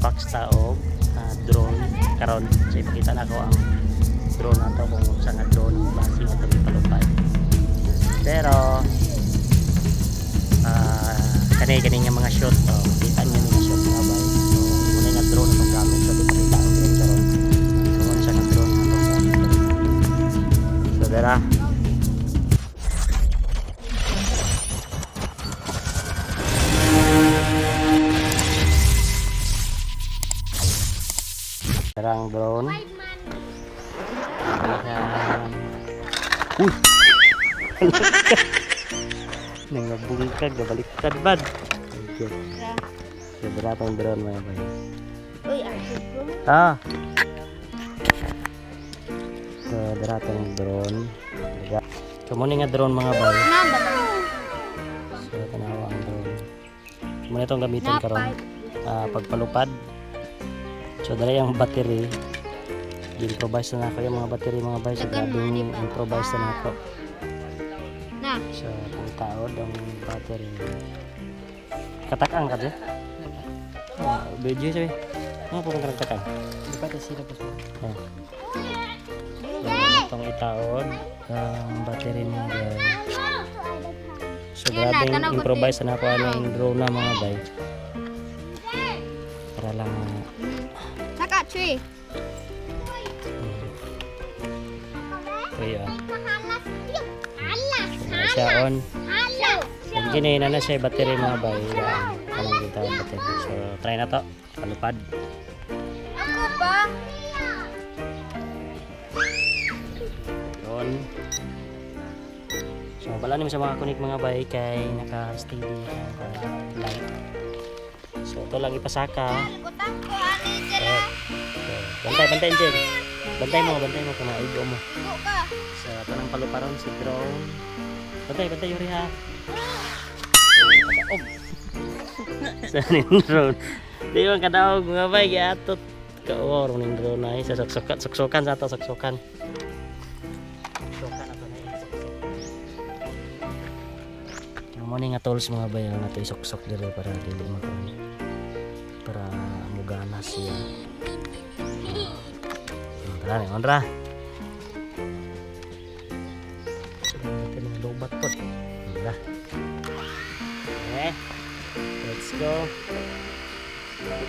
Mag-unbox ta og drone karon. So ipakita na ko ang drone nato kung unsa nga drone ang klase nga itong ipalupad. Pero kani kani nga mga shot, oh, kita niyo ni nga shot, mga bay. So muna nga drone itong gamit, so ipakita ang drone karon. So unsa nga drone nga itong gamit karon. So dara. Dara ang drone. Ayan. Uy! Nangabungkag, gabaliktad bad. Okay. So, dara tong drone, mga bay. Uy, ang ko. Ah. So, dara tong drone. So, muna nga drone, mga bay. Na ba? So, tanawa ang drone. Muna itong gamitin karon. Pagpalupad. So, dala yung battery. Improvise na ako yung mga battery, mga bay. So, Dagan grabing man, di ba? improvise na ako. Na. So, itong taod ang battery. Katakang ka dyan? Video sabi. Ano po kung katakang? Di ba tayo sila po? Oh. So, itong itaod ang battery niya, guys. So, Yun na, grabing tanaw ko improvise na ako anong drone na, mga bay. Para lang Saka, tree. Ito yun. So, siya on. Kung gini na na siya yung battery, mga bay. Yan. Anong dito ang battery. So, try na to. Palupad. Ako pa. Yun. So, bala naman sa mga kunik, mga bay, kay naka-steady ang light. So, ito lang ipasaka. Butang ko ani dira. Okay. Bantay, bantay, Angel. Bantay mo, kung maigo mo. Go ka. So, ito lang paluparon si drone. Bantay, bantay, Yuri ha. So, kadaog. Sa ning drone. Di man kadaog, mga bay, giatot. Kauor ning drone ay sa suksukan, suksukan sa ato, suksukan. Suksukan ato na isuksok. Ang mo ni nga tools, mga bay, ang ato isuksok dire para dili makuan. Para mugana siya. Tara ni, onra. Natin ang lubat po. Tara. Okay. Let's go. Dali.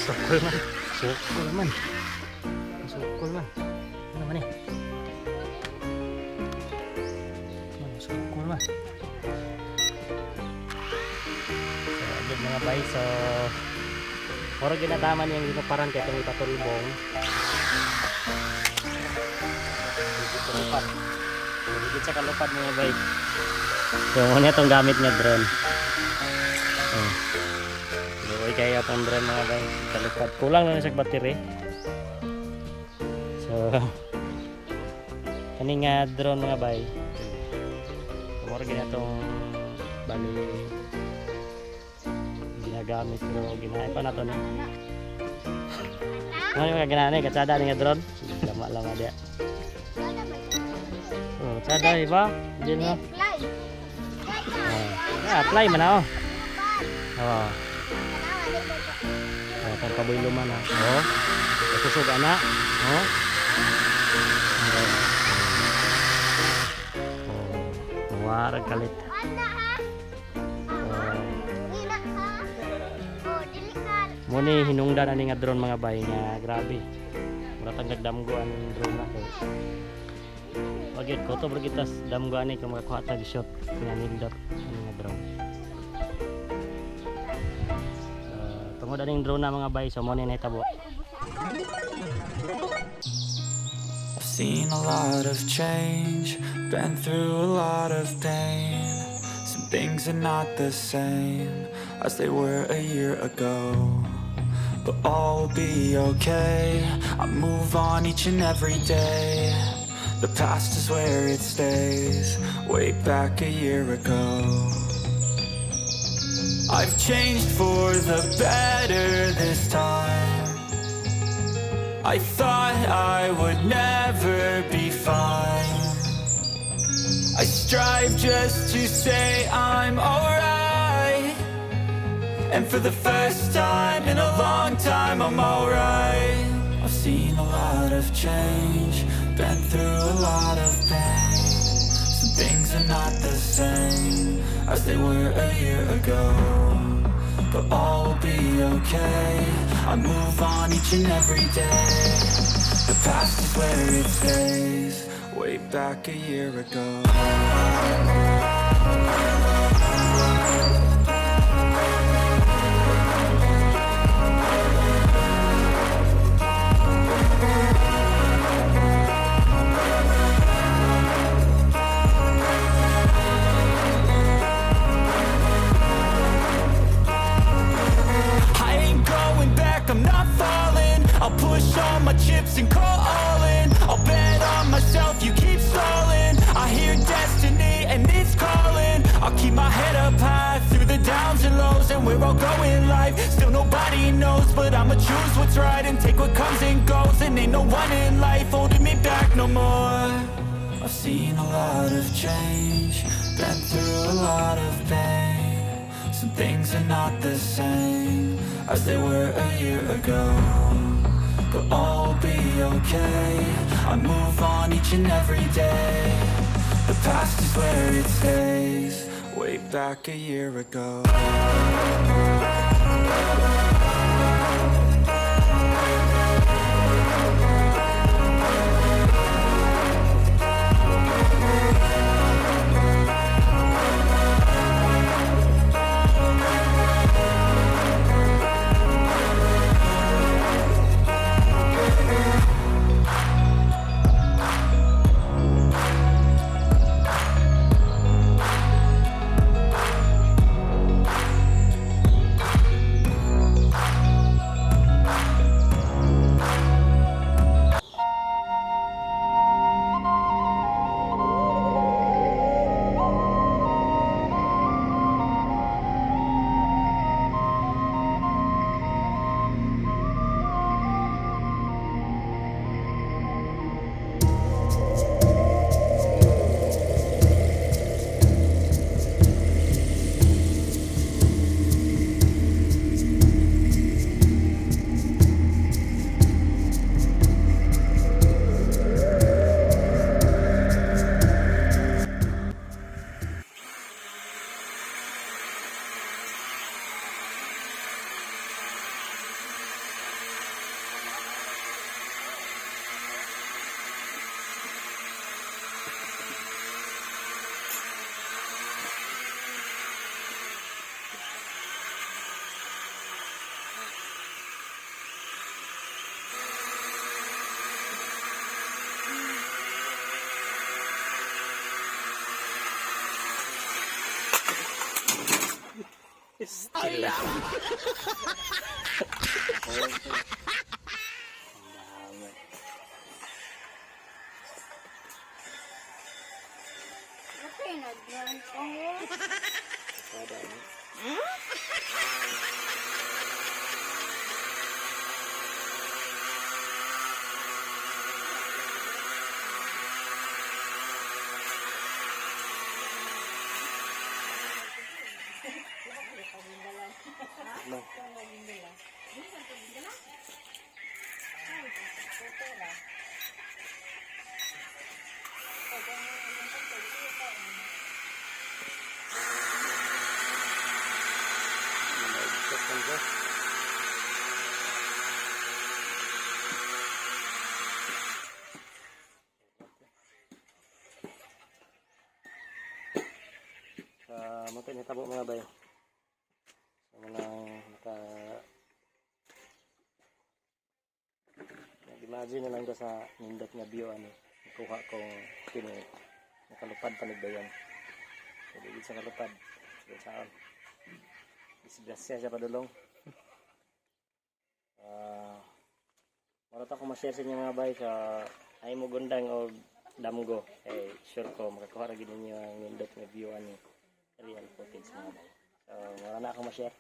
Sukol man. Sukol man. Sukol man. Ano man eh? Ano, sukol man. So, agad, mga bay. So, mura ginataman yung ginuparan kaya itong ipatulbong. Higit sa lupad. Higit sa kalupad, mga bay. So, muna itong gamit nga drone. Oh. Luoy kayo itong drone, mga bay. Kalupad. Kulang lang sa battery. So, kani nga drone, mga bay. Mura ginatong bali ginagamit pero ginay pa na to ni. Ano yung mga ginanay? Katsada ni nga drone? Lama-lama dia. Oh, katsada iba? Diyan mo. Fly. Oh. Ah, apply man ako. Oh. Oh, itong kaboy man ha. Oh. Kusog ana. Oh. Okay. Oh, warag kalit. Oh. Muni hinungdan ani nga drone, mga bay, nga grabe. Mura tang nagdamgo ang drone na kay. Wag yun, kutob ra kita damgo ani kung makakuha tag shot nga nindot ani nga drone. So, tungod aning drone na, mga bay, so mo ni nahitabo. I've seen a lot of change, been through a lot of pain. Some things are not the same as they were a year ago. But all will be okay. I move on each and every day. The past is where it stays, way back a year ago. I've changed for the better this time. I thought I would never be fine. I strive just to say I'm alright. And for the first time in a long time, I'm alright. I've seen a lot of change, been through a lot of pain. Some things are not the same as they were a year ago. But all will be okay. I move on each and every day. The past is where it stays. Way back a year ago. I ain't going back, I'm not falling. I'll push all my chips and call all in. I'll bet on myself, you keep stalling. I hear destiny and it's calling. I'll keep my head up high through the downs and lows. And we're all going life, still nobody knows. But I'ma choose what's right and take what comes and goes. And ain't no one in life holding me back no more. I've seen a lot of change, been through a lot of pain. Some things are not the same as they were a year ago. But all will be okay. I move on each and every day. The past is where it stays. Way back a year ago. Still. Ang dami. Okay, nag-drone ko. Kada, ano? No. Check lang siya. Sa uh, nitabo, mga bay. Sa mga naka nag-imagine na lang ko sa nindot nga view, ano, nakuha kong kini nakalupad pa nagbayan. So, di sa kalupad. So, saan? Disgrasya siya padulong. Mara ta ko ma-share sa inyo, mga bay, sa ay mo gundang og damgo eh, sure ko makakuha ra gid ninyo ang nindot nga view ani real footage, mga bay. So wala na ako ma-share.